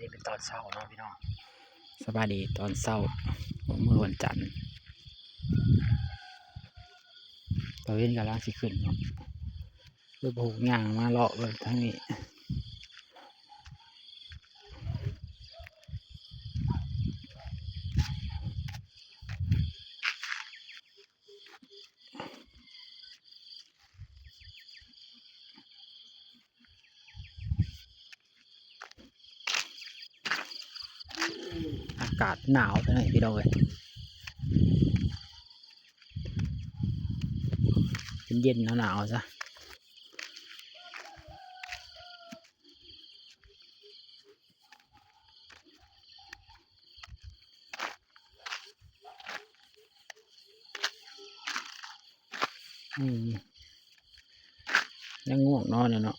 ນີ້ເປັນຕອນເຊົ້າເນາະພີ່ນ້ອງ ສະບາຍດີຕອນເຊົ້າຂອງມື້ວັນຈັນ ຕາເວັນກຳລັງຊິຂຶ້ນເນາະ ເລີຍບໍ່ຮູ້ຍ່າງມາເລາະເບິ່ງທາງນີ້. ອາກາດໜາວຈັ່ງໃດພີ່ນ້ອງເອີຍ ເຢັນໆ ໜາວໆ ຊະ. ອືມ ຍັງງ່ວງນອນຢູ່ເນາະ